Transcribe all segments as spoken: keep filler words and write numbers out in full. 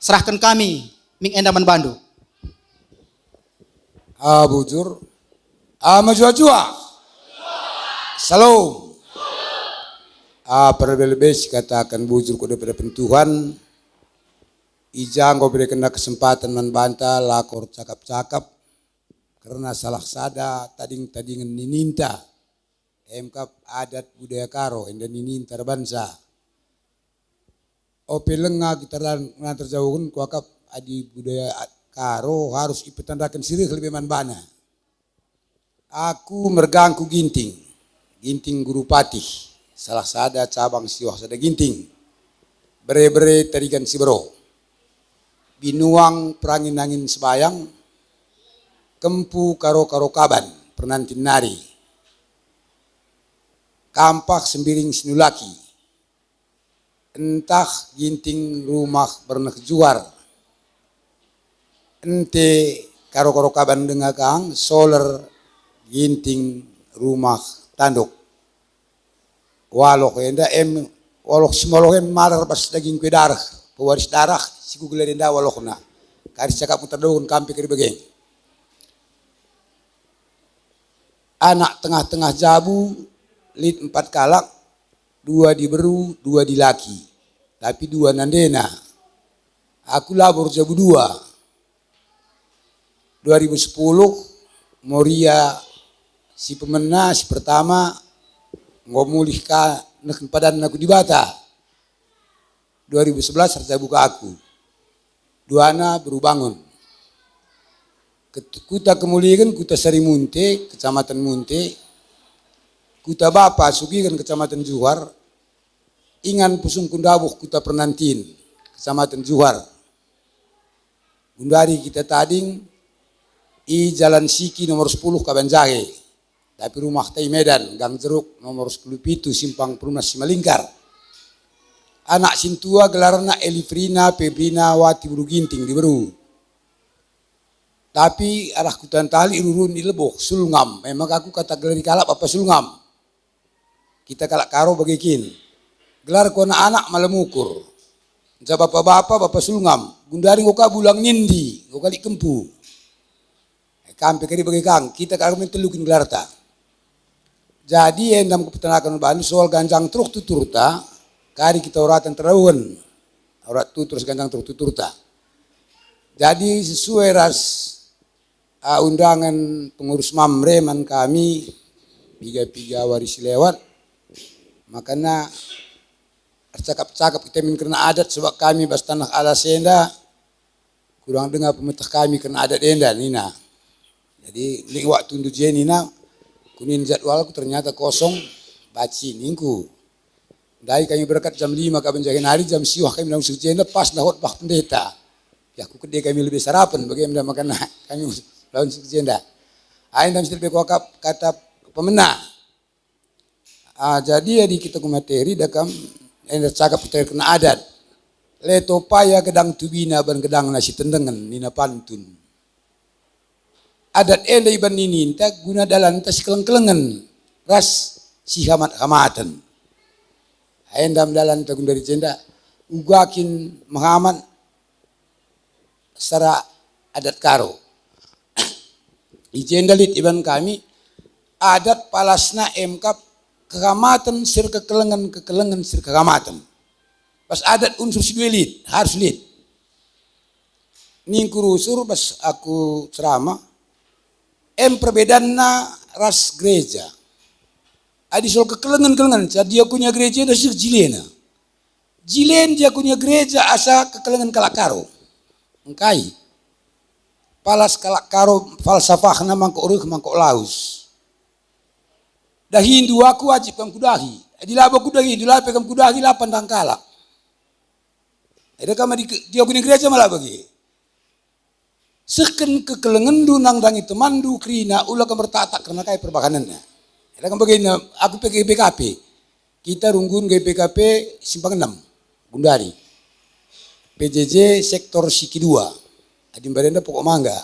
serahken kami mik enda man bandu. Ah, bujur. Ah, mejuah-juah. Salom. Ah, perlebe-lebe sikataken bujur ku depan Tuhan. I ja enggo iberekenna kesempaten man banta lako ercakap-cakap kerna salah sada tading-tadingen nininta. Emkap adat budaya Karo enda nininta erbansa. Ope langa kita ran-, ranter jauhen kuakap adi budaya a-, Karo harus ipetandaken si reh lebe man bana. Aku mergangku Ginting, Ginting Guru Patih, salah sada cabang siwah sada Ginting. Bere-bere Tarigan Sibero. Binuang perangin-angin Sebayang, Kempu Karo-Karo Kaban, Pernantin nari. Kampah Sembiring Sinulaki, ntah Ginting Rumah Berneh Juar, ente Karo-Karo Kaban denga kang, soler Ginting Rumah Tanduk. Waloh enda em, waloh si maloh em malar bas dagingku e dareh, pewaris darah si kugelar enda walohna. Kari cakapku terdaun kampe kari bageng. Anak tengah-tengah jabu lit empat kalak, dua diberu, dua dilaki, tapi dua nandena. Aku labo erjabu dua. Dua ribu sepuluh, Moria si pemena, si pertama, enggo mulih ka neh padanna ku Dibata. Dua ribu sebelas erjabu ka aku. Duana beru bangun. Ket-, kuta kemuligen, kuta Sarimunte, Kecamatan Munte, kuta bapa sugiken, Kecamatan Juar, ingan pusungku ndabuh, kuta Pernantin, Kecamatan Juar. Gundari kita tading i Jalan Siki nomor sepuluh Kabanjahe, tapi rumahta i Medan, Gang Jeruk nomor sepuluh pitu, Simpang Perumnas Simalingkar. Anak sintua gelarna Elifrina Pebrina Wati Bulu Ginting diberu. Tapi arah kuta Tali rurun i leboh, Sulngam. Memang aku kata gelari kalak Bapa Sulngam. Kita kalak Karo bage kin. Gelarku anak-anak Malem Ukur. Nca bapa-bapa, Bapa Sulngam. Gundari enggo ka Bulang Nindi, enggo ka lit Kempu. Kam pe kari bage kang, kita kalak min telu kin gelarta. Jadi enda me kupetenaken bandu soal ganjang teruh tuturta, kari kita uraten terawen. Urat tutur seganjang teruh tuturta. Jadi sesuai ras ah, undangen pengurus Mamre man kami, piga-piga wari si lewat. Makana ercakap-cakap kita min kerna adat, sebab kami bas taneh Alas enda kurang denga pemeteh kami kerna adat enda, nina. Jadi, lit waktundu je, nina, kunin jadwalku, ternyata kosong, banci ningku. Ndai kami berkat jam lima Kabanjahe nari, jam siwah kami lawes ku jenda, pas ndai khotbah pendeta. Ya, aku kede kami lebe sarapen, bage enda makana kami lawes ku jenda. Ai ndai mesti lebe kuakap kata pemena. Ah, jadi adi kita ku materi, da kam enda cakap kita kena adat. Leto paya gedang tubina ban gedangna si tendengen, nina pantun. Adat enda iban nininta guna dalanta si keleng-kelengen ras si hamat-hamaten. Enda me dalanta gundari jenda uga kin mehamat secara adat Karo. I jenda lit iban kami adat palasna emkap kehamaten sir kekelengen, kekelengen sir kehamaten. Pas adat unsur si dua lit, harus lit. Ningku rusur bas aku ceramah, em perbedanna ras gereja. Adi soal kekelengen-kelengen, ca diakonia gereja enda seh jilena. Jilen diakonia gereja asa kekelengen kalak Karo. Engkai? Palas kalak Karo falsafahna mangkok reh, mangkok lawes. Dahindu aku wajib kam kudahi. Adi labo kudahindu, la pe kam kudahi, la pandang kalak. Eda kam adi ke-, diakonia gereja mala bage. Sehken kekelengenndu nandangi temanndu kerina, ula kam ertaktak kerna kai perbahanenna. Eda kam bagena, aku pe G B K P. Kita runggun G B K P Simpang Enam, Gundari. P J J sektor Siki dua. Adi mbarenda pokok mangga.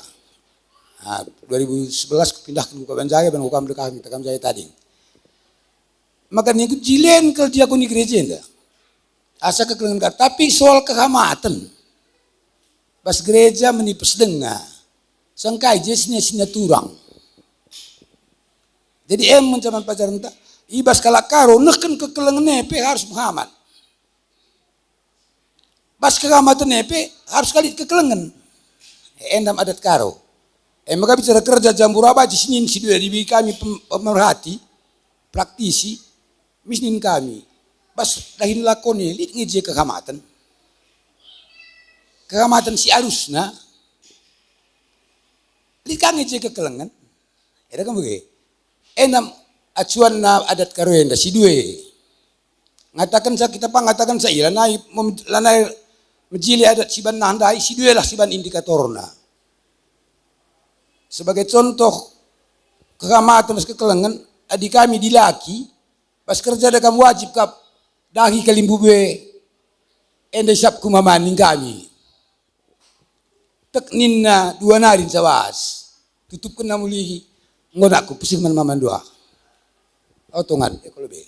Ah, dua ribu sebelas kupindahken ku Kabanjahe, ban ku kam dekah kita Kabanjahe tading. Maka ningku jilen kal diakoni gereja enda. Asa kekelengen ka, tapi soal kehamaten. Bas gereja meni pesdenga. Sengkai je sina-sina turang. Jadi em ngenca man pelajarenta, i bas kalak Karo nehken kekelengen e pe harus mehamat. Bas kehamaten e pe harus kalit kekelengen. Enda me adat Karo. E maka bicara kerja jambura banci sinin si dua dibi kami pem-, pemerhati, praktisi, mis nin kami. Bas dahin lakon e lit nge je kehamaten. Kehamaten si arusna. Lit ka nge je kekelengen. Eda kan bage. Enda me acuanna adat Karo enda si dua. Ngatakenca kita pang, ngatakenca ia lanai mem-, lanai mejile adat si banna ndai, si dualah si ban indikatorna. Sebagai contoh kehamaten ras kekelengen, adi kami dilaki, bas kerja da kam wajib kap dahi kalimbubu e, enda isapku mama ning kami. Tek ninna dua nari nca bas. Tutupkenna mulihi. Enggo nakku, peseh man mama ndua. Otongan, e kalo be.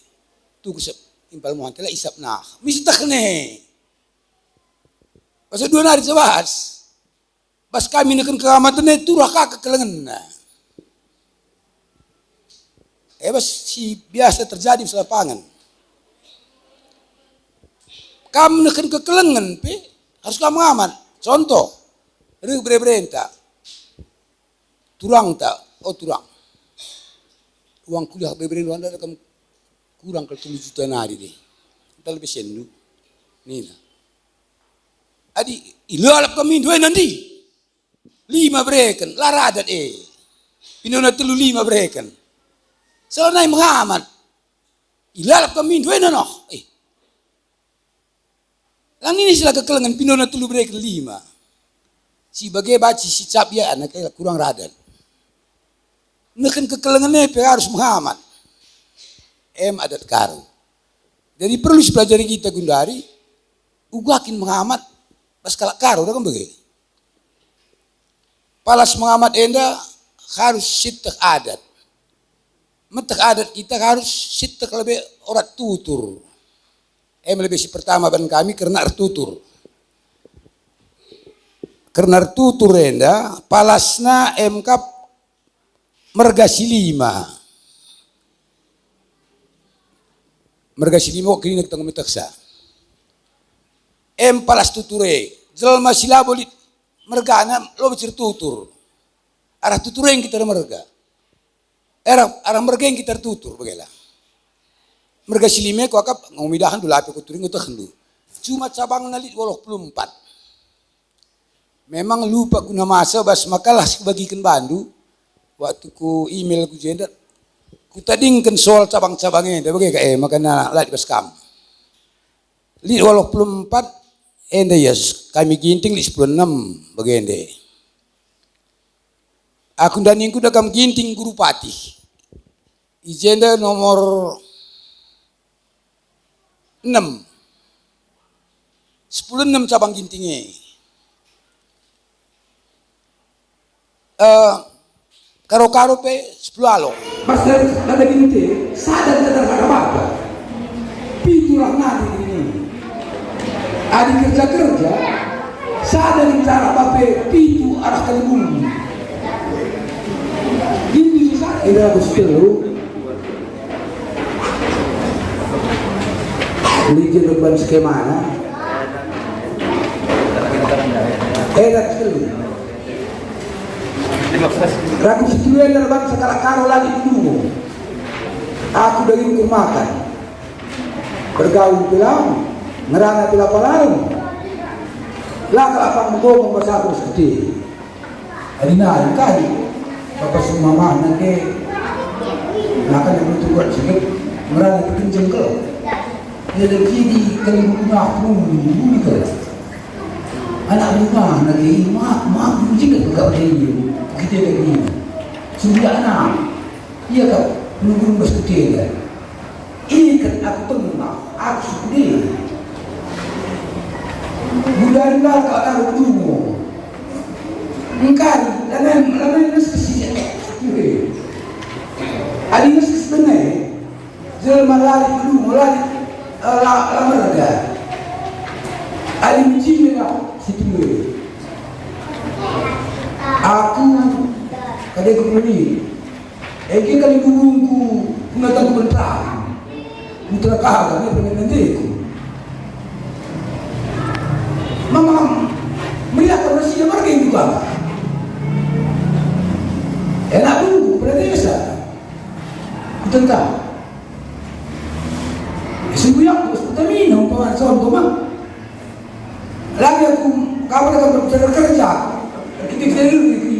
Tuku sep, impal muhan, tela isap nah. Misteh ne. Bas dua nari nca bas. Bas kami nehken kehamaten e turah ka kekelengenna. E bas si biasa terjadi bas lapangan. Kam nehken kekelengen pe harus kam mehamat. Contoh, reh bere-berenta. Turangta, o turang. Uang kuliah bere-bere ruanda kam kurang kal telu juta nari deh. Ntah lebe senndu. Nina. Adi ilalap kami ndua nandi. Lima bereken, la radat e. Pindona telu lima bereken. Selanai mehamat. Ilalap kami ndua noh. Eh. Lang nini sila kekelengen pindona telu bereken lima. Si bage banci si cap ia anak e kurang radat. Nehken kekelengen e pe harus mehamat. Em adat Karo. Jadi perlu sipelajari kita gundari, uga kin mehamat bas kalak Karo, da kan bage. Palas mehamat enda harus sieteh adat. Meteh adat kita harus sieteh lebe orat tutur. Em lebe si pertama ban kami kerna ertutur. Kerna ertutur enda, palasna em kap merga si lima. Merga si lima kerina kita metehsa. Em palas tutur e, jelma si labo lit mergana labo si ertutur. Arah tutur e kita ermerga. Arah, arah merga e kita ertutur, bagela. Merga si lima e kuakap, enggo midahndu la pe kuturi ngetehndu. Cuma cabangna lit waluh puluh empat. Memang lupa guna masa bas makalah si kubagiken bandu, waktu ku email ku jenda, kutadingken soal cabang-cabang enda, bage ka e, makana la lit bas kam. Lit waluh puluh empat, enda ia kami Ginting lit sepuluh enem, bagende. Aku ndaningku da kam Ginting Guru Patih. I jenda nomor enem. Sepuluh enem cabang Ginting e. Eh, karo-karo pe sepuluh alok. Pas dari, dari Ginting, sada kita tak ada apa-apa. Pitulah nanti ini. Adi kerja-kerja, sada ning cara bape pitu arah kalibung. Gitu susah. Ira bus telu. Lijin depan skemana. Ira bus telu. Ragu situen dan bangsa kalak Karo lagi dulu. Aku daging kurmakan. Bergaul pe lam, ngerana pe la palalem. La kalak pang mego membasa aku seperti. Adi nari kai, bapa sumamah nake. Maka yang betul buat sikit, ngerana pekenjeng ke. Ia dan sini kali guna pun bumi ke. Anak rumah nake, maaf, maaf, juga buka berdiri. Kita lagi. Sudah anak. Ia kap, nunggu bas kutenda. Ikat aku tengah, aku suku dia. Budari baka aku dungo. Engkai, lanai, lanai nges kesi. Adi nges kesi dengai, jelma lari dungo, lari, eh, la, la merga. Adi mencina lah, si tengah. Adi ku peli. Ege kali bubungku, ku natangku bentang. Putra kaga, me pengen nantiku. Mama, meriahkan Masia marga itu kan. Enak bubungku, kepala desa. Kutentang. Sungguh yang, terus kutamina, umpama contoh mah. Lagi aku, kapan aku bicara kerja? Kita, kita dulu ini.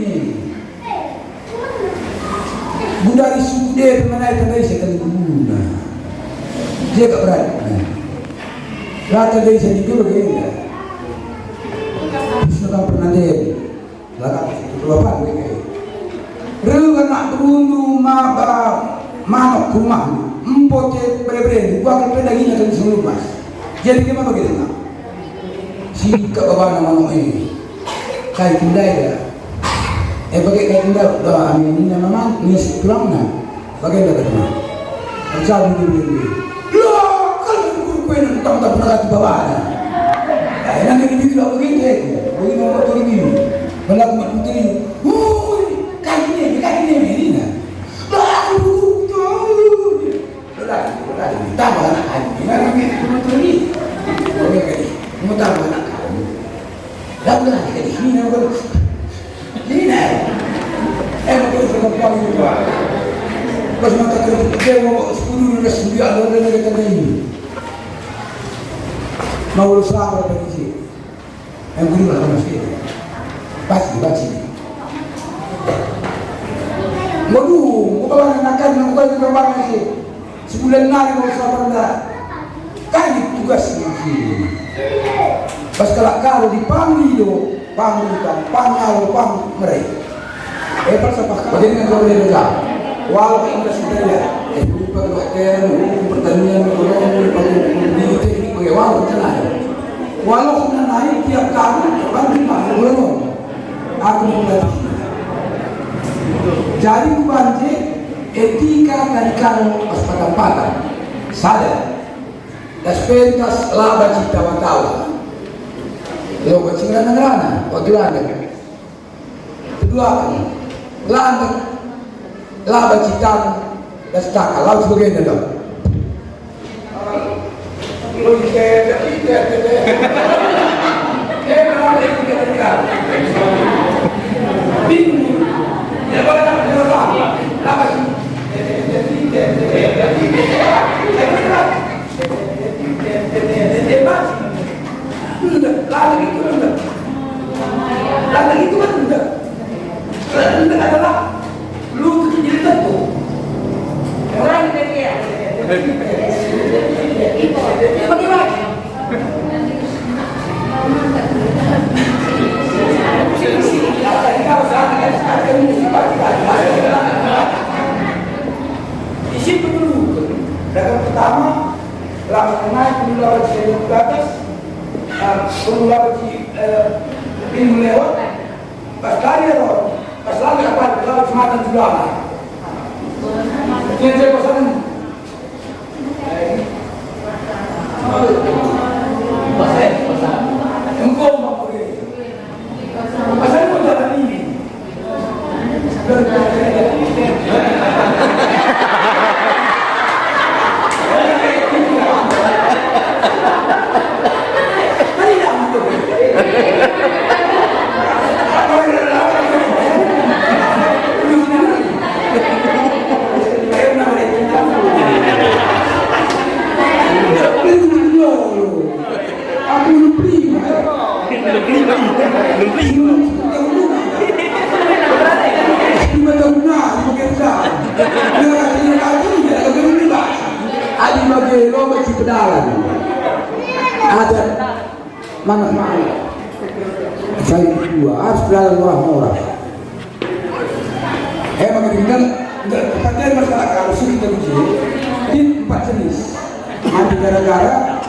Gundari suku dia pemenai tandai saya kali guna. Dia gak berani. Rata dari saya itu loh dia. Terus nggak pernah dia. Laka, dua pan, dua kali. Reh anak berundu maba manuk ke rumah, empo te bere-bere, gua akan peda gina kali sebelum mas. Jadi dia maba gitu, nak? Si ke babana manuk ini. Kai kendai dah. Eh, pakai kai kendai, dah, amin, ini nama man, ini si tulangna. Bagenda kata, "Erjabu dulu, dulu." Lah, kalau ukur kue nentang tak pernah ratu babana. Eh, nanti lebih gila begitu, eh. Begini orang tua begini. Belaku mak putri. Woi, kaki ni, kaki ni, ini nah. Lah, aku dulu tahu. Lah, lah, tambah anak kami. Ini orang yang putri. Orang yang mau tambah anak kami. Lah, lah, jadi ini orang. Ini, eh, maka itu kembali itu. Pas mata kerja, dia mau sepuluh, udah sembilan, udah, udah, udah, udah ini. Mau lu sabar bagi si. Yang kedua lah, masih. Pasti, pasti. Waduh, mau bawa anak-anak, mau bawa anak-anak sih. Sebulan nari mau sabar nda. Kai tugas si. Pas kalak Garo dipanggil do, panggil kan, panggil, panggil, mere. Eh, pas apa? Bagaimana kau boleh kerja? Walau Inggris Italia, eh, lupa kebaktian, hukum pertanian, ekonomi, hukum teknik, bagaimana rencananya? Walau naik tiap tahun, bantu masuk belum. Aku mulai. Jadi ku banci etika tadi karo pas patang-patang. Sada. Das pentas laba citawa-tawa. Lo kecil ngerana-ngerana, waktu ada. Kedua kali. Lantak. Laba citawa. Das taka. Lau sebagainya dong. Lantak itu kan enggak. Lantak adalah lutut jadi tentu. Orang dia. Bagaimana? Isi dulu. Dagang pertama, langsung naik dulu lewat di atas, ah, dulu lewat di, eh, pintu lewat, pas kali ya, pas lagi apa, lewat semacam jualan. Yang saya pasangan, Aku lupa. Lupa. Lupa. Lupa. Adi bage lo bagi pedalan. Adat manah-manah. Saya dua harus pedalan murah-murah. Eh, maka dengan enggak kepatian masyarakat harus kita uji. Ini empat jenis. Mati gara-gara,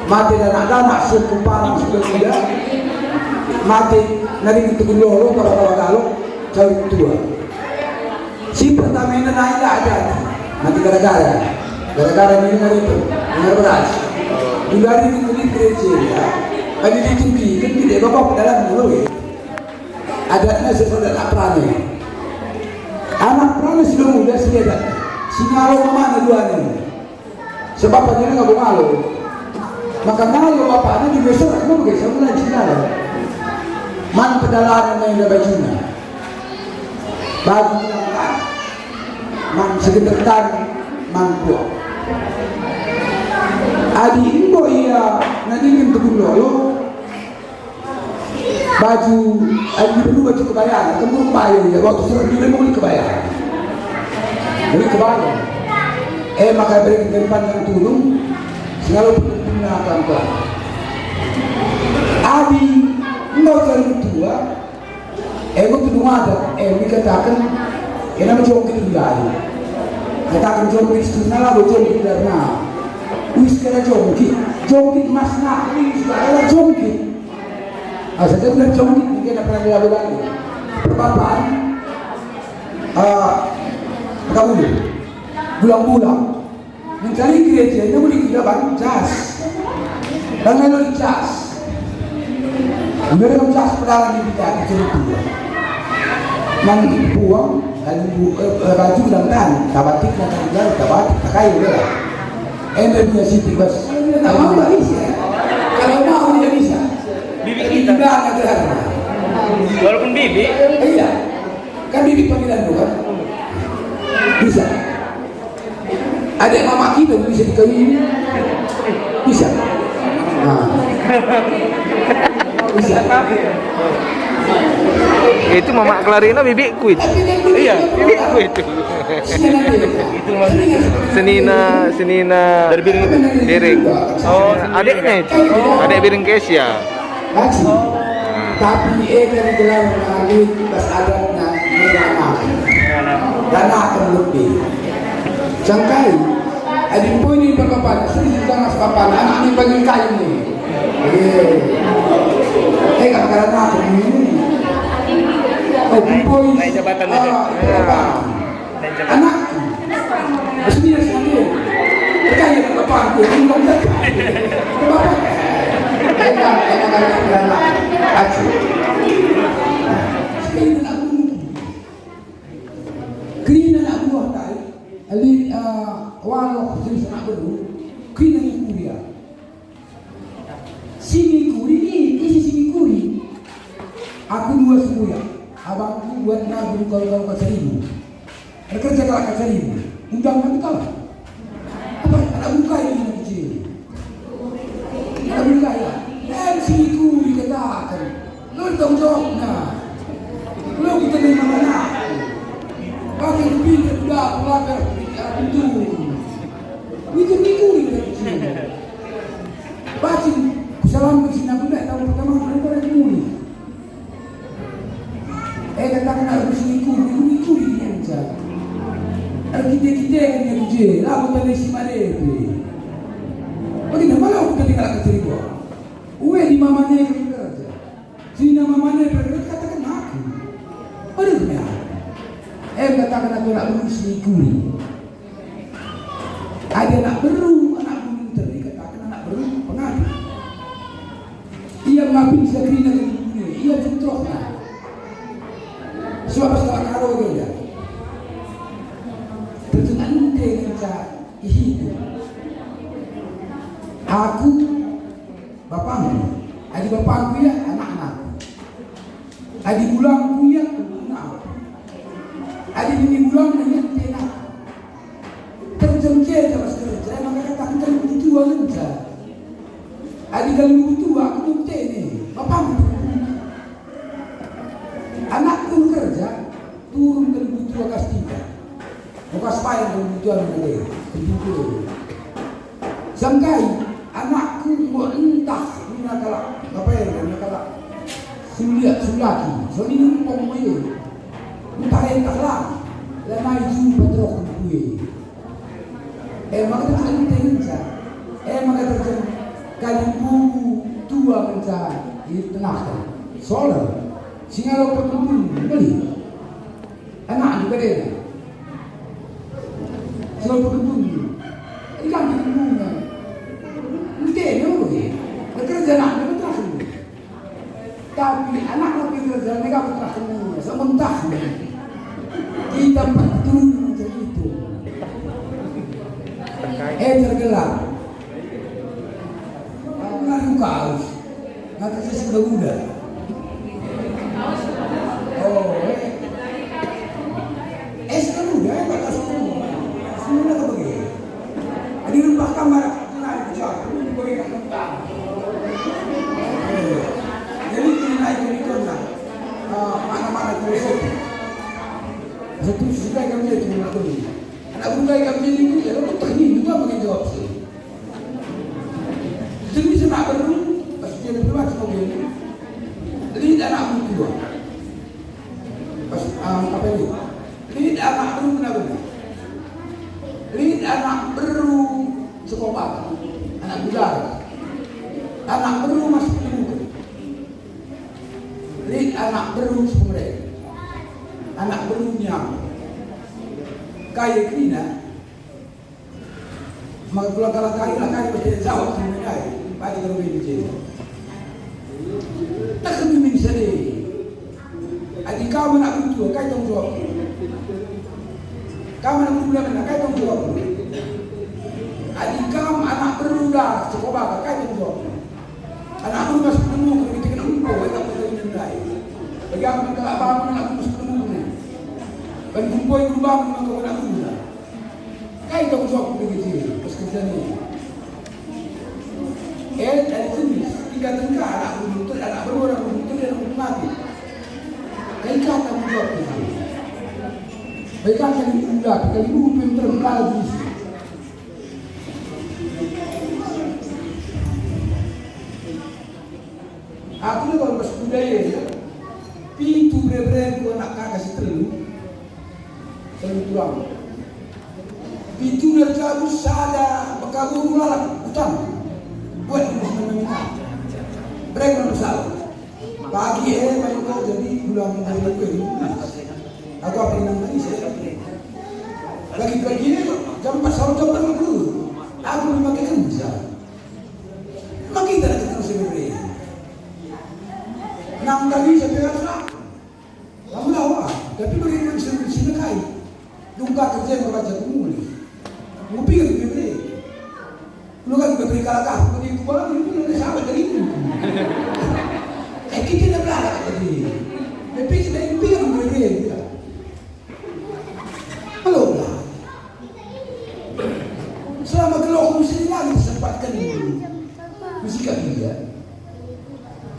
mati danak-danak, sekumparan, sekeluarga, mati nari itu lolo, para-para galok, cawit tua. Si pertama ini naik lah aja. Mati gara-gara. Gara-gara ini nari itu, dengar beras. Dulu hari ini kulit gereja, ya. Kan ini tinggi, kan tidak bapak dalam dulu ya. Adatnya sesudah tak berani. Anak perana si muda si dekat, si ngalo mamana duana. Sebab bapana ngalo ngalo. Maka ngalo bapana juga serak, kamu bagi sama lain si ngalo. Man pedalanan nai bajuna. Baju man segedek tari, man kuah. Adi enggo ia nadingken tebun lolo, baju, adi diberu baju kebaya, tembur kebaya ia, waktu serah dulu muli kebaya. Muli kebaya. Eh, maka beri kegelupan yang tulung, selalu pernah pelan-pelan. Adi enggo jadi tua, enggo tuduh adat, eh, dikataken, kena me jongkit ndai. Kataken jongkit seterusna labo jongkit darna. Wis kena jongkit, jongkit masna, wis kena jongkit. Asa jongkit, jongkit, kena pernah dilakukan. Perbapan, eh, kabulu, bulang-bulang. Mencari gereja ini udah gila banget, jas. Dan lalu jas. Udah dalam jas pedalan di kita, di cerita. Nang buang, dan bu, eh, eh, baju dan tan, tabatik, dan tan, tabatik, pakai, udah lah. Enda punya siti, bas. Kalau mau, nggak bisa. Kalau mau, tidak bisa. Bibi kita. Tidak ada. Walaupun bibi. Iya. Kan bibi panggilan lu, kan? Bisa. Adik mama kita bisa dikawini. Bisa. Nah. Bisa. Itu mama Klarina bibikku itu. Iya, bibikku itu. Senina, senina dari Biring. Biring. Oh, adiknya itu. Adik Biring Kesia. Baci. Tapi enda digelar ngamit bas adatna nina anak. Dan akan lebih. Cangkai. Adi mpoi ni perbapan, seri si tangas papan, anak ni bagi kayu ni. Eh. Eh, kata-kata anak ni. Oh, mpoi. Naik jabatan dia. Ah, perbapan. Anakku, sedia sekali. Kaya bapakku, ini kan bapakku. Enak, enak, enak, enak. Aku. Sekali anak buah. Kerina anak buah tai. Ali, eh, walau jenis anak beru. Kerina yang kuliah. Si ngikuri nin, ise si ngikuri? Aku dua sembuyak, abangku buat nabung kal-kal Kacaribu. Erkerja kalak Kacaribu, undang kami kal. Apa anak bukai ini kecil? Anak bukai ya? Em si ngikuri kataken. Lo tanggung jawabna. Lo kita memang anak. Pakai pinter udah pelakar pintu. Ngikuri-ngikuri kita kecil. Bacin, kusalamken si nabun e, tahun pertama aku pada muli. Eh, kataken aku si ngikuri, ngikuri dia ngenca. Erkite-kite kan dia kuje, lagu tanda si made pe. Bagi nama lo aku tadi kalak kecil gua. Ue di mamane kan kerja. Sina mamane pe kataken aku. Aduh, ya. Eh, kataken aku nak muli si ngikuri. Adi anak beru, anak gunung teri, kataken anak beru pengabit. Ia ngabit sekerina geni, ia jentrohna. Sebab salah karo dia. Terjengante ngenca ihiku. Aku bapangku. Adi bapangku ia, anak-anakku. Adi bulangku ia, anak-anakku. Adi nini bulangna ia, anak-anakku. Terjengkel bas kerja, maka kataken kalimbubu tua ngenca. Adi kalimbubu tua, aku bukti ini, bapangku. Anakku kerja, turun kalimbubu tua kas tiga. Mukas pain kalimbubu tua ngenca, kalimbubu tua. Sangkai, anakku enggo entah nina kalak, bapa e nina kalak. Suliak sulaki, so nina empong mo e. Entah entah lah, lanai jumpa terus kue. E maka terjadi ngenca. E maka terjadi kalimbubu tua ngenca itengahken. Solar. Singalo perkempun beli. Anak juga dena. Selalu berkebun. Ikan di kebunnya. Ente dulu ya. Bekerja anak dia betul. Tapi anak lebih kerja mereka betul. Sementara. Kita empat keturunan macam itu. Eh, tergelar. Lalu kaus. Nggak kerja sudah muda. Oh, eh. Eh, sudah muda, eh, kata semua. Semua tak pergi. Jadi, rempah kamar, naik ke jauh, pergi ke rempah. Eh, jadi, kita naik ke Nikon lah. Ah, mana-mana terus. Satu sudah kami jadi terima kasih. Anak bukai kami jadi itu, ya, lo tak ini, juga pakai jawab sih. Jenis anak beru, pas dia ada keluar sama dia. Lit anak beru dua. Pas, ah, apa ini? Lit anak beru benar-benar. Lit anak beru sekolah. Anak budak. Anak beru masih temukan. Lit anak beru sepengerek. Anak beru nyam. Kaya kerina. Maka kula kalak kai lah kai mesti jawab sebenarnya kai. Pagi terus ini je. Tak kami min sedih. Adi kam anak beru kai tanggung jawab. Kam anak beru benar kai tanggung jawab. Adi kam anak beru dah sekolah kai tanggung jawab. Anak beru masih penemu, kita kena ukur, kita kena nendai. Bagi aku, kita bangun anak beru masih penemu ni. Bagi kumpul berubah, memang kau anak beru lah. Kai tanggung jawab kita kecil, pas kerja ni. Eh, dari jenis, tiga tengkah anak beru betul, anak beru, anak beru betul, anak beru mati. Kai kata tanggung jawab kita. Baik kan kali muda, kali muda yang terkenal di sini. Aku lebe bas budaya, ya. Pitu bere-bereku anak kaka si telu, telu tulang. Pitu nerjabu sada bekaburu lalap utang. Buat ibu senang meminta. Bereng manusia. Pagi, eh, paling kau jadi bulan hari minggu ini. Aku apa yang nanti saya. Pagi-pagi ini jam empat sahur, jam empat minggu. Aku memakai kerja. Maka kita nak ketemu sebenarnya. Enam kali sampai rasa. Kamu lawa, tapi bagi yang sini kai. Dungka kerja yang baca kumuli. Ngupi kan beri. Lu kan beri kalak ah, beri kuali, itu nanti sahabat dari itu. Eh, kita dah berada tadi. Tapi kita yang bilang beri dia. Halo lah. Selama gelohku sini lagi sempatkan ini. Mesti kak iya.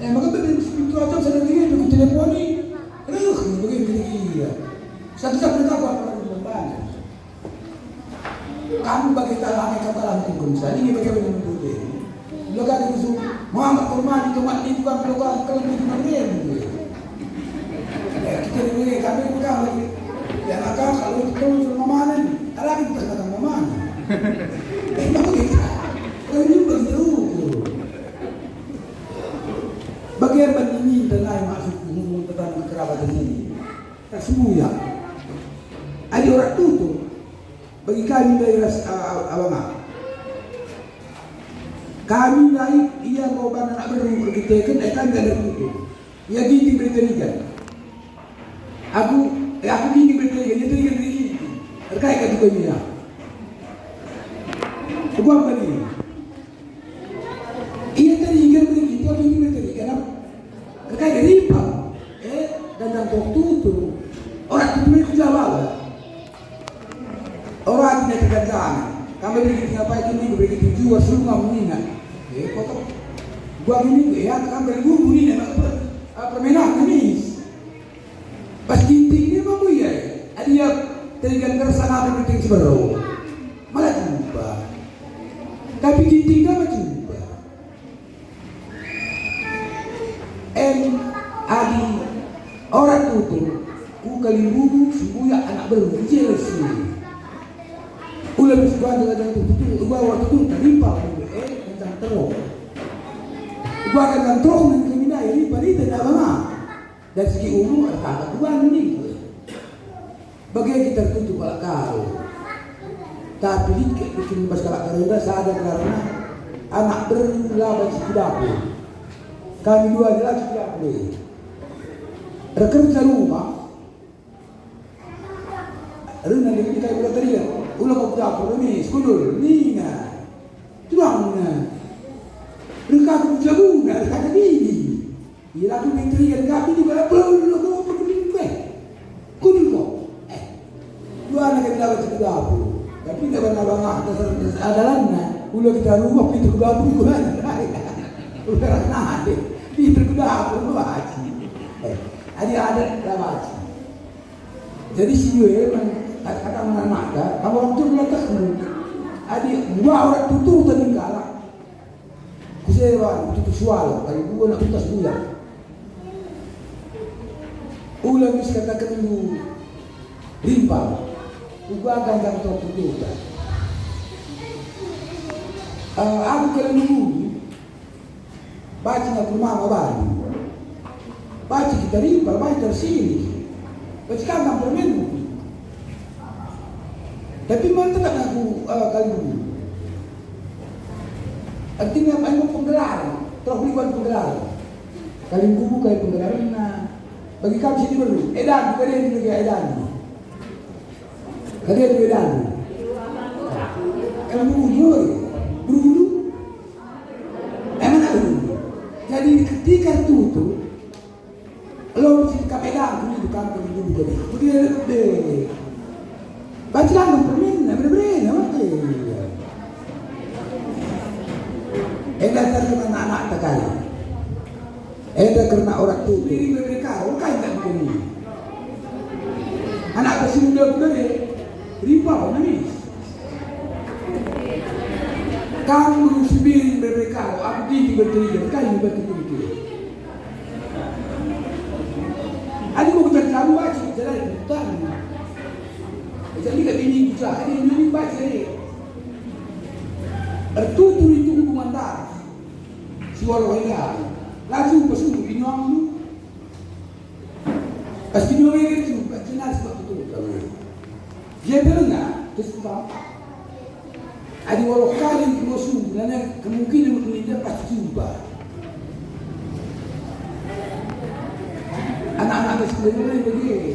Eh, maka beri pintu aja saya lagi aku teleponi. Aduh, begini, begini, iya. Satu-satu mereka apa lagi membantu. Kamu bagi talangi katalan hukum saya ini bagi bagi menduduk. Lo kan itu Muhammad Kurman itu mat itu kan lo kan kalau itu kan dia. Ya, kita ini kami bukan lagi. Ya, maka kalau itu kalau sudah memanen, ada kita kata memanen. Eh, bagi kita. Kalau ini bagi ukur. Bagian bagi ini dan lain maksudku ngomong tentang kekerabat ini. Tak sembuyak. Adi orang tutup. Bagi kami ndai ras, a, a, abang ah. Kami ndai ia enggo bana anak beru erkiteken, eh, kami ndai erkutuk. Ia ginting beri terigan. Aku, eh, aku ginting beri terigan, ia terigan beri ginting. Erkai ka tukai mina. Peguam tadi. Ia terigan beri ginting, aku ginting beri terigan. Aku erkai ka ripa. Eh, dan dan tok tutu. Orang tutu ku Jawa. Orang tidak tergantung. Kami beri kita apa itu minggu beri kita jual semua menina. Eh, kok gua ini ya kan beri guru menina maka per, ah, permainan ini. Pas ginting ini mau ya. Ada ya terigan kersana ada ginting sebero. Malah jumpa. Tapi ginting kan jumpa. En adi orang tutur, ku kalimbubu sembuyak anak beru, jelas ni. Ula bis gua jaga tutur, gua waktu tu tadi pak, eh, kencang terus. Gua kencang terus, nanti kami naya, ini pada itu, dah, Bang, ah. Dari segi umur, ada tambah dua ni. Bage kita ertutup kalak Karo. Tapi lit kal bikin bas kalak Karo enda sada gelarna anak beru la banci ku dapur. Kami dua adi la banci ku dapur e. Erkerja rumah, Rena dia kita udah tadi ya. Ulah kau dapur ni, sekundul, nina. Tuangna. Rengka aku jaguna, rengka jadi. Ia lagu menteri yang kami juga perlu lo mau perlu kue. Kudul kok. Eh. Dua anak kita lagi di dapur. Tapi tidak pernah bangah, dasar, dasar adalanna. Ulah kita rumah pintu ke dapur, gua. Udah rasa deh. Pintu ke dapur, gua haji. Eh. Adi ada lah haji. Jadi si Jue man kata-kata man anakta, kamu orang tua melatahmu. Adi dua orang tutur tadi kalak. Kusewa tutur sual, kali dua nak tutas bulan. Ulang is kataken lu rimpal. Uga ganjang tutur tutur. Eh, aku kalian dulu. Banci ngatur mama bali. Banci kita rimpal, banci tersini. Banci kandang permen. Tapi man tetap aku, eh, kali dulu. Artinya, ayo penggelar, terus berikan penggelar. Kali dulu kayak penggelarna. Bagi kami sini perlu. Edan, juga dia juga edan. Kalian beda. Kamu bujur, berulu. Emang ada berulu. Jadi ketika tutu, lo mesti kapedan dulu bukan berulu tadi. Begitu deh. Baca langsung permen, beri-beri, oke. Enda terkena anak-anak tak kali. Enda kerna orang tua. Diri mereka, orang kain tak begini. Anak kecil muda muda deh, riba nangis. Kamu sibiring mereka, aku gigi bercerita, kain batu pintu. Adi mau kejar kamu aja, jalan hutan. Jadi gak ini bisa, ini ini baca ini. Ertutur itu hubungan darah. Si waluh enda, laju pesu binyuangmu. Pas binyuang e kan juga jelas waktu itu kalau. Dia pernah terus tampak. Adi waluh kali musuh, karena kemungkinan untuk dia pasti jumpa. Anak-anak sekolah ini begini.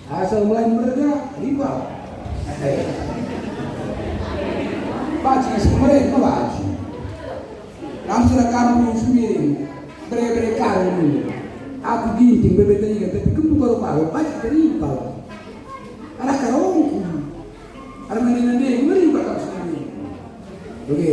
Asal mulai merga, riba. Eh. Baca isi mereka baca. Langsung kamu sendiri. Bere-bere kamu. Aku ginting, bebe tadi kan, tapi kempu baru paru, baca riba. Anak karongku. Arah nande-nande, meriba kamu sendiri. Oke.